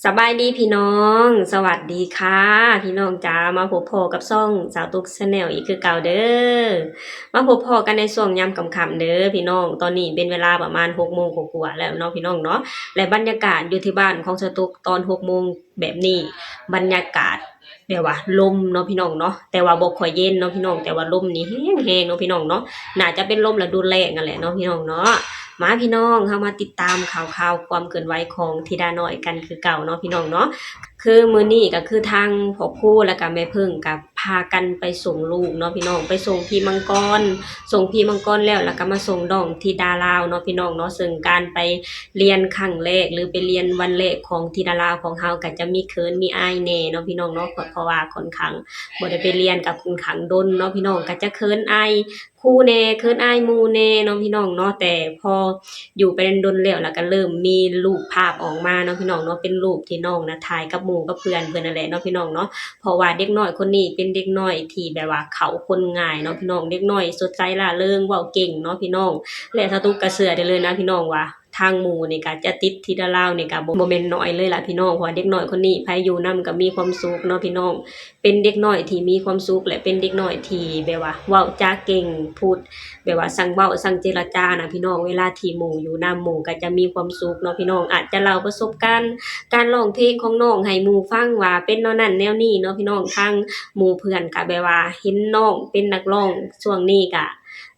ສະບາຍດີພີ່ນ້ອງ ສະຫວັດດີຄ່ະພີ່ນ້ອງຈ໋າ ມາພົບພໍ້ກັບຊ່ອງສາວຕຸກ Channel ອີກຄືເກົ່າເດີ້. ມາພົບພໍ້ກັນໃນຊ່ວງຍາມຄ່ຳໆເດີ້ພີ່ນ້ອງ. ຕອນນີ້ເປັນເວລາປະມານຫົກໂມງກວ່າໆແລ້ວເນາະພີ່ນ້ອງເນາະ ແລະ ບັນຍາກາດຢູ່ທີ່ບ້ານຂອງສາວຕຸກຕອນຫົກໂມງແບບນີ້ ບັນຍາກາດແບບວ່າລົມເນາະພີ່ນ້ອງເນາະ ແຕ່ວ່າບໍ່ຄ່ອຍເຢັນເນາະພີ່ນ້ອງ ແຕ່ວ່າລົມນີ້ແຮງໆເນາະພີ່ນ້ອງເນາະ. ໜ້າຈະເປັນລົມລະດູແລ້ງຫັ້ນແຫຼະເນາະພີ່ນ້ອງເນາະ. ມາພີ່ນ້ອງ ເຮົາມາຕິດຕາມຂ່າວຄາວຄວາມເຄື່ອນໄຫວຂອງທິດານ້ອຍກັນຄືເກົ່າເນາະພີ່ນ້ອງເນາະ. ຄືມື້ນີ້ກໍຄືທາງພໍ່ຄູ ແລ້ວກໍແມ່ເພິ່ງກໍພາກັນໄປສົ່ງລູກເນາະພີ່ນ້ອງ ໄປສົ່ງທີ່ມັງກອນ ສົ່ງທີ່ມັງກອນແລ້ວ ແລ້ວກໍມາສົ່ງນ້ອງທິດາລາວເນາະພີ່ນ້ອງເນາະ. ເຊິ່ງການໄປລຽນຄັ້ງແລກ ຫຼື ໄປລຽນວັນແລກຂອງທິດາລາວຂອງເຮົາ ກໍຈະມີເຂີນມີອາຍແດ່ເນາະພີ່ນ້ອງເນາະ ເພາະ ເພາະວ່າຂ້ອນຂ້າງບໍ່ໄດ້ໄປລຽນກໍຂ້ອນຂ້າງດົນເນາະພີ່ນ້ອງ ກໍຈະເຂີນອາຍ ຄູແດ່ ເຂີນອາຍໝູ່ແດ່ເນາະພີ່ນ້ອງເນາະ. ແຕ່ພໍຢູ່ໄປດົນໆແລ້ວ ແລ້ວກໍເລີ່ມມີຮູບພາບອອກມາເນາະພີ່ນ້ອງເນາະ ເປັນຮູບທີ່ນ້ອງນະຖ່າຍກັບໝູ່ກັບເພື່ອນເພິ່ນນັ້ນແຫຼະເນາະພີ່ນ້ອງເນາະ. ເພາະວ່າເດັກນ້ອຍຄົນນີ້ເປັນເດັກນ້ອຍທີ່ແບບວ່າເຂົ້າຄົນງ່າຍເນາະພີ່ນ້ອງ ເດັກນ້ອຍສົດໃສລ່າເລີງ ເວົ້າເກັ່ງເນາະພີ່ນ້ອງ. ແລະ ສາວຕຸກກໍເຊື່ອໄດ້ເລີຍນະພີ່ນ້ອງວ່າ ທາງໝູ່ນີ້ກໍຈະຕິດທິດາລາວນີ້ກໍບໍ່ ບໍ່ແມ່ນໜ້ອຍເລີຍລະພີ່ນ້ອງ ເພາະວ່າເດັກນ້ອຍຄົນນີ້ໃຜຢູ່ນຳກໍມີຄວາມສຸກເນາະພີ່ນ້ອງ. ເປັນເດັກນ້ອຍທີ່ມີຄວາມສຸກ ແລະ ເປັນເດັກນ້ອຍທີ່ແບບວ່າເວົ້າຈາເກັ່ງ ພູດແບບວ່າຊ່າງເວົ້າຊ່າງເຈລະຈານະພີ່ນ້ອງ. ເວລາທີ່ໝູ່ຢູ່ນຳ ໝູ່ກໍຈະມີຄວາມສຸກເນາະພີ່ນ້ອງ. ອາດຈະເລົ່າປະສົບການການຮ້ອງເພງຂອງນ້ອງໃຫ້ໝູ່ຟັງວ່າເປັນແນວນັ້ນແນວນີ້ເນາະພີ່ນ້ອງ. ທາງໝູ່ເພື່ອນກໍແບບວ່າເຫັນນ້ອງເປັນນັກຮ້ອງ ຊ່ວງນີ້ກໍ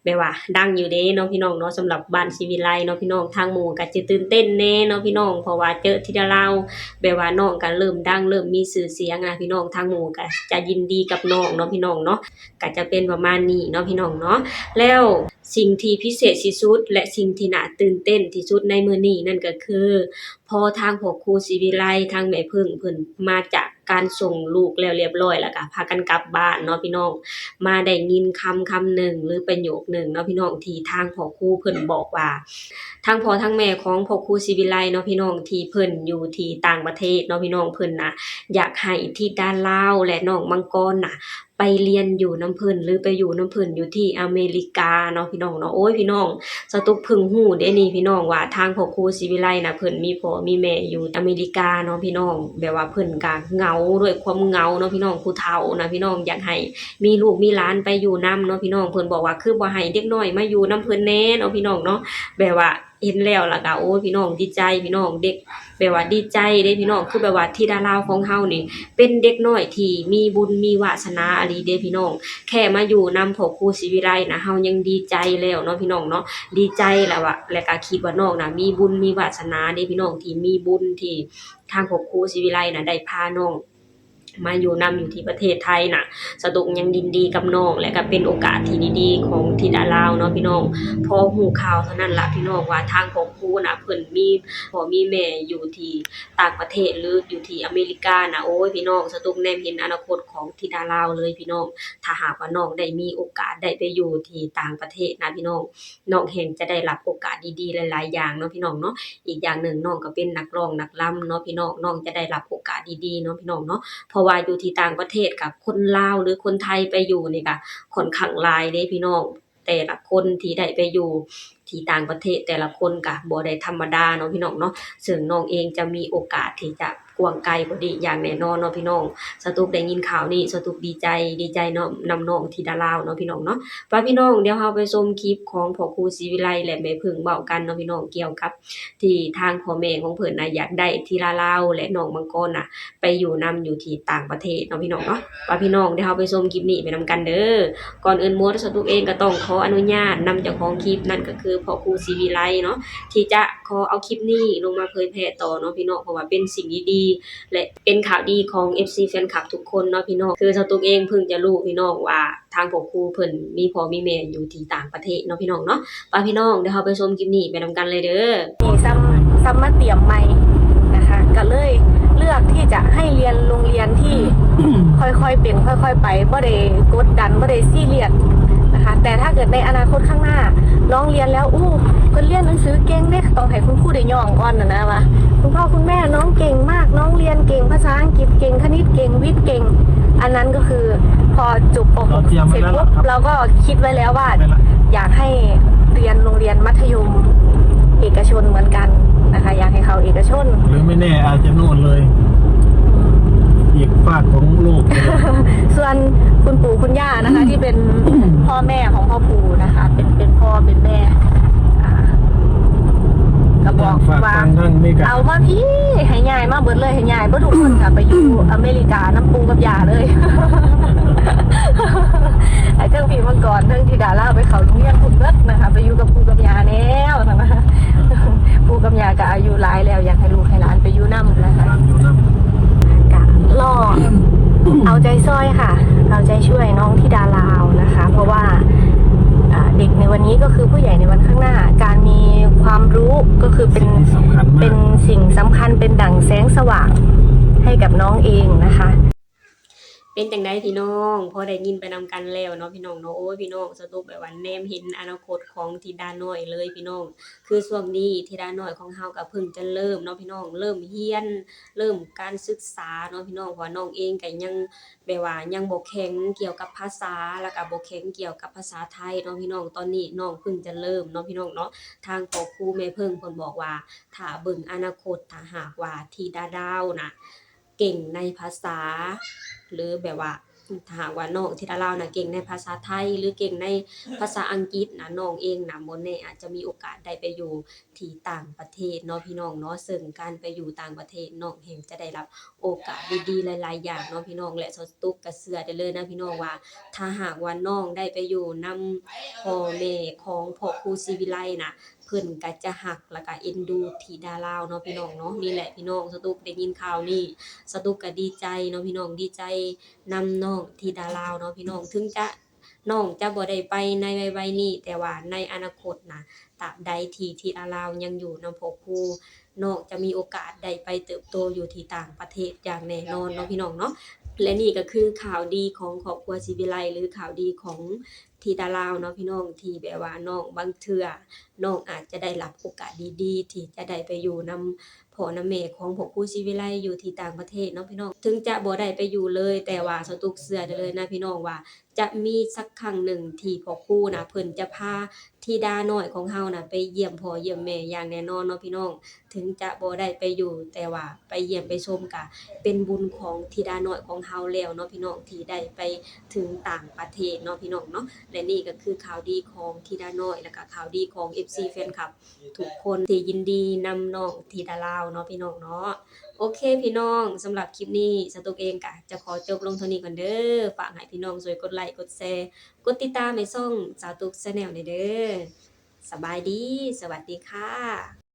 ແບບວ່າດັງຢູ່ເດ້ເນາະພີ່ນ້ອງເນາະ ສຳລັບບ້ານສີວິໄລເນາະພີ່ນ້ອງ. ທາງໝູ່ກໍຈະຕື່ນເຕັ້ນແດ່ເນາະພີ່ນ້ອງ ເພາະວ່າເຈີທິດາລາວ ແບບວ່ານ້ອງກໍເລີ່ມດັງ ເລີ່ມມີຊື່ສຽງນະພີ່ນ້ອງ. ທາງໝູ່ກໍຈະຍິນດີກັບນ້ອງເນາະພີ່ນ້ອງເນາະ ກໍຈະເປັນປະມານນີ້ເນາະພີ່ນ້ອງເນາະ. ແລ້ວສິ່ງທີ່ພິເສດທີ່ສຸດ ແລະ ສິ່ງທີ່ໜ້າຕື່ນເຕັ້ນທີ່ສຸດໃນມື້ນີ້ນັ້ນກໍຄື ພໍທາງພໍ່ຄູສີວິໄລ ທາງແມ່ເພິ່ງເພິ່ນມາຈາກ ການສົ່ງລູກແລ້ວລຽບລ້ອຍ ແລ້ວກໍພາກັນກັບບ້ານເນາະພີ່ນ້ອງ ມາໄດ້ຍິນຄຳຄຳໜຶ່ງ ຫຼື ປະໂຫຍກໜຶ່ງເນາະພີ່ນ້ອງ ທີ່ທາງພໍ່ຄູເພິ່ນບອກວ່າ ທາງພໍ່ທາງແມ່ຂອງພໍ່ຄູສີວິໄລເນາະພີ່ນ້ອງ ທີ່ເພິ່ນຢູ່ທີ່ຕ່າງປະເທດເນາະພີ່ນ້ອງ ເພິ່ນນະຢາກໃຫ້ທິດາລາວ ແລະ ນ້ອງມັງກອນນະໄປລຽນຢູ່ນຳເພິ່ນ ຫຼື ໄປຢູ່ນຳເພິ່ນຢູ່ທີ່ອາເມລິກາເນາະພີ່ນ້ອງເນາະ. ໂອ້ຍ ພີ່ນ້ອງ ສາວຕຸກເພິ່ງຮູ້ເດ້ນີ້ພີ່ນ້ອງ ວ່າທາງພໍ່ຄູສີວິໄລນະ ເພິ່ນມີພໍ່ມີແມ່ຢູ່ອາເມລິກາເນາະພີ່ນ້ອງ ແບບວ່າເພິ່ນກະເຫງົາ ດ້ວຍຄວາມເຫງົາເນາະພີ່ນ້ອງ ຜູ້ເຖົ້ານະພີ່ນ້ອງ ຢາກໃຫ້ມີລູກມີຫຼານໄປຢູ່ນຳເນາະພີ່ນ້ອງ. ເພິ່ນບອກວ່າ ຄືບໍ່ໃຫ້ເດັກນ້ອຍມາຢູ່ນຳເພິ່ນແດ່ເນາະພີ່ນ້ອງເນາະ ແບບວ່າເຫັນແລ້ວລະກະ ໂອ້ຍ ພີ່ນ້ອງ ດີໃຈພີ່ນ້ອງ ເດັກ ແບບວ່າດີໃຈເດ້ພີ່ນ້ອງ ຄືແບບວ່າທິດາລາວຂອງເຮົານີ້ ເປັນເດັກນ້ອຍທີ່ມີບຸນມີວາສະໜາອີ່ຫຼີເດ້ພີ່ນ້ອງ. ແຄ່ມາຢູ່ນຳພໍ່ຄູສີວິໄລນະ ເຮົາຍັງດີໃຈແລ້ວເນາະພີ່ນ້ອງເນາະ ດີໃຈແລ້ວອະ ແລະກະຄິດວ່ານ້ອງນະມີບຸນມີວາສະໜາເດ້ພີ່ນ້ອງ ທີ່ມີບຸນທີ່ທາງພໍ່ຄູສີວິໄລນະໄດ້ພານ້ອງມາຢູ່ນຳຢູ່ທີ່ປະເທດໄທນະ. ສາວຕຸກຍັງຍິນດີກັບນ້ອງ ແລະກະເປັນໂອກາດທີ່ດີໆຂອງທິດາລາວເນາະພີ່ນ້ອງ. ພໍຮູ້ຂ່າວເທົ່ານັ້ນລະພີ່ນ້ອງ ວ່າທາງພໍ່ຄູນະ ເພິ່ນມີພໍ່ມີແມ່ຢູ່ທີ່ ຕ່າງປະເທດ ຫຼື ຢູ່ທີ່ອາເມລິການະ ໂອ້ຍ ພີ່ນ້ອງ ສາວຕຸກແນມເຫັນອະນາຄົດຂອງທິດາລາວເລີຍພີ່ນ້ອງ. ຖ້າຫາກວ່ານ້ອງໄດ້ມີໂອກາດໄດ້ໄປຢູ່ທີ່ຕ່າງປະເທດນະພີ່ນ້ອງ ນ້ອງແຮ່ງຈະໄດ້ຮັບໂອກາດດີໆຫຼາຍໆຢ່າງເນາະພີ່ນ້ອງເນາະ. ອີກຢ່າງໜຶ່ງ ນ້ອງກໍເປັນນັກຮ້ອງນັກລຳເນາະພີ່ນ້ອງ ນ້ອງຈະໄດ້ຮັບໂອກາດດີໆເນາະພີ່ນ້ອງເນາະ. ເພາະວ່າຢູ່ທີ່ຕ່າງປະເທດກະຄົນລາວ ຫຼື ຄົນໄທໄປຢູ່ນີ້ກະຂ້ອນຂ້າງຫຼາຍເດ້ພີ່ນ້ອງ. ແຕ່ລະຄົນທີ່ໄດ້ໄປຢູ່ທີ່ຕ່າງປະເທດ ແຕ່ລະຄົນກະບໍ່ໄດ້ທຳມະດາເນາະພີ່ນ້ອງເນາະ. ເຊິ່ງນ້ອງເອງຈະມີໂອກາດທີ່ຈະກວ້າງໄກກວ່ານີ້ຢ່າງແນ່ນອນເນາະພີ່ນ້ອງ. ສາວຕຸກໄດ້ຍິນຂ່າວນີ້ ສາວຕຸກດີໃຈ ດີໃຈເນາະ ນຳນ້ອງທິດາລາວເນາະພີ່ນ້ອງເນາະ. ວ່າພີ່ນ້ອງ ດຽວເຮົາໄປຊົມຄລິບຂອງພໍ່ຄູສີວິໄລ ແລະ ແມ່ເພິ່ງເວົ້າກັນເນາະພີ່ນ້ອງ ກ່ຽວກັບທີ່ທາງພໍ່ແມ່ຂອງເພິ່ນນະ ຢາກໄດ້ທິດາລາວ ແລະ ນ້ອງມັງກອນນະ ໄປຢູ່ນຳຢູ່ທີ່ຕ່າງປະເທດເນາະພີ່ນ້ອງເນາະ. ວ່າພີ່ນ້ອງ ດຽວເຮົາໄປຊົມຄລິບນີ້ໄປນຳກັນເດີ້. ກ່ອນອື່ນໝົດ ສາວຕຸກເອງກໍຕ້ອງຂໍອະນຸຍາດນຳເຈົ້າຂອງຄລິບ ນັ້ນກໍຄືພໍ່ຄູສີວິໄລເນາະ ທີ່ຈະຂໍເອົາຄລິບນີ້ລົງມາເຜີຍແຜ່ຕໍ່ເນາະພີ່ນ້ອງ ເພາະວ່າເປັນສິ່ງດີໆ ແລະ ເປັນຂ່າວດີຂອງເອັຟຊີແຟນຄລັບທຸກຄົນເນາະພີ່ນ້ອງ. ຄືສາວຕຸກເອງເພິ່ງຈະຮູ້ພີ່ນ້ອງວ່າ ທາງພໍ່ຄູເພິ່ນມີພໍ່ມີແມ່ຢູ່ທີ່ຕ່າງປະເທດເນາະພີ່ນ້ອງເນາະ. ໄປພີ່ນ້ອງ ດຽວເຮົາໄປຊົມຄລິບນີ້ໄປນຳກັນເລີຍເດີ້. ນີ້ຊ້ຳ ຊ້ຳມາຕຽມໃໝ່ນະຄະ ກໍເລີຍເລືອກທີ່ຈະໃຫ້ຮຽນໂຮງຮຽນທີ່ຄ່ອຍໆເປັນຄ່ອຍໆໄປ ບໍ່ໄດ້ກົດດັນ ບໍ່ໄດ້ຊີຣຽສນະຄະ. ແຕ່ຖ້າເກີດໃນອະນາຄົດຂ້າງໜ້າ ນ້ອງຮຽນແລ້ວ ອູ້ ເພິ່ນຮຽນໜັງສືເກັ່ງເດ້ ຕ້ອງໃຫ້ຄຸນຄູໄດ້ຍ້ອງກ່ອນນະນະວ່າ ຄຸນພໍ່ຄຸນແມ່ ນ້ອງເກັ່ງມາກ ນ້ອງຮຽນເກັ່ງ ພາສາອັງກິດເກັ່ງ ຄະນິດເກັ່ງ ວິດເກັ່ງ. ອັນນັ້ນກໍຄືພໍຈົບ ປ.ຫົກ ເສັດປຸບ ເຮົາກໍຄິດໄວ້ແລ້ວວ່າ ຢາກໃຫ້ຮຽນໂຮງຮຽນມັດທະຍົມເອກະຊົນເໝືອນກັນ นะคะ อยากให้เข้าเอกชน หรือไม่แน่อาจจะโน่นเลย อีกฟากของโลก ส่วนคุณปู่คุณย่านะคะ ที่เป็นพ่อแม่ของพ่อปู่นะคะ เป็น เป็นพ่อเป็นแม่ อ่า ก็บอกว่า ฝากฟังทางอเมริกา เอามาพี้ ให้ย้ายมาเบิดเลย ให้ย้ายเบิดทุกคนค่ะ ไปอยู่อเมริกานำปู่กับย่าเลย ให้เทิงพี้มังกร เทิงธิดาลาวไปเข้าโรงเรียนพุ้นเบิดนะคะ ไปอยู่กับปู่กับย่าแนวนะคะ ปู่กับย่าก็อายุหลายแล้ว อยากให้ลูกให้หลานไปอยู่นำนะคะ หลานอยู่นำ ก็รอเอาใจช่วยค่ะ เอาใจช่วยน้องธิดาลาวนะคะ เพราะว่า อ่า เด็กในวันนี้ก็คือผู้ใหญ่ในวันข้างหน้า การมีความรู้ก็คือเป็น สิ่งที่สำคัญมาก เป็นสิ่งสำคัญ เป็นดั่งแสงสว่างให้กับน้องเองนะคะ เป็นจั่งใดพี่น้อง พอได้ยินไปนำกันแล้วเนาะพี่น้องเนาะ โอ้ยพี่น้อง สาวตุ๊กแบบว่าแนมเห็นอนาคตของธิดาน้อยเลยพี่น้อง คือช่วงนี้ธิดาน้อยของเฮาก็เพิ่งจะเริ่มเนาะพี่น้อง เริ่มเรียน เริ่มการศึกษาเนาะพี่น้อง เพราะว่าน้องเองก็ยังแบบว่ายังบ่แข็งเกี่ยวกับภาษา แล้วก็บ่แข็งเกี่ยวกับภาษาไทยเนาะพี่น้อง ตอนนี้น้องเพิ่งจะเริ่มเนาะพี่น้องเนาะ ทางพ่อครูแม่เพิ่งเพิ่นบอกว่า ถ้าเบิ่งอนาคต ถ้าหากว่าธิดาดาวนะ เก่งในภาษา หรือแบบว่า ถ้าหากว่าน้องธิดาลาวนะ เก่งในภาษาไทย หรือเก่งในภาษาอังกฤษนะ น้องเองนะ บ่แน่อาจจะมีโอกาสได้ไปอยู่ที่ต่างประเทศเนาะพี่น้องเนาะ ซึ่งการไปอยู่ต่างประเทศ น้องแฮ่งจะได้รับโอกาสดีๆ หลายๆ อย่างเนาะพี่น้อง และสาวตุ๊กก็เชื่อได้เลยนะพี่น้องว่า ถ้าหากว่าน้องได้ไปอยู่นำพ่อแม่ของพ่อครูศรีวิไลนะ เพิ่นก็จะฮักแล้วก็เอ็นดูธิดาลาวเนาะพี่น้องเนาะ นี่แหละพี่น้อง สาวตุ๊กได้ยินข่าวนี้ สาวตุ๊กก็ดีใจเนาะพี่น้อง ดีใจนำน้องธิดาลาวเนาะพี่น้อง ถึงจะ น้องจะบ่ได้ไปในไวๆ นี้ แต่ว่าในอนาคตนะ ตราบใดที่ธิดาลาวยังอยู่นำพ่อครู น้องจะมีโอกาสได้ไปเติบโตอยู่ที่ต่างประเทศอย่างแน่นอนเนาะพี่น้องเนาะ และนี่ก็คือข่าวดีของครอบครัวศรีวิไล หรือข่าวดีของธิดาลาวเนาะพี่น้อง ที่แบบว่าน้องบางเทื่อ น้องอาจจะได้รับโอกาสดีๆ ที่จะได้ไปอยู่นำพ่อนำแม่ของพ่อครูศรีวิไลอยู่ที่ต่างประเทศเนาะพี่น้อง ถึงจะบ่ได้ไปอยู่เลย แต่ว่าสาวตุ๊กเชื่อได้เลยนะพี่น้องว่า จะมีสักครั้งหนึ่งที่พ่อครูนะ เพิ่นจะพาธิดาน้อยของเฮานะ ไปเยี่ยมพ่อเยี่ยมแม่อย่างแน่นอนเนาะพี่น้อง ถึงจะบ่ได้ไปอยู่ แต่ว่าไปเยี่ยมไปชมก็เป็นบุญของธิดาน้อยของเฮาแล้วเนาะพี่น้อง ที่ได้ไปถึงต่างประเทศเนาะพี่น้องเนาะ และนี่ก็คือข่าวดีของธิดาน้อย แล้วก็ข่าวดีของ เอฟซี แฟนคลับ ทุกคนที่ยินดีนำน้องธิดาลาวเนาะพี่น้องเนาะ โอเคพี่น้อง สำหรับคลิปนี้สาวตุ๊กเองก็จะขอจบลงเท่านี้ก่อนเด้อ ฝากให้พี่น้องช่วยกดไลก์ กดแชร์ กดติดตามให้ช่องสาวตุ๊ก Channel แหน่เด้อ สบายดี สวัสดีค่ะ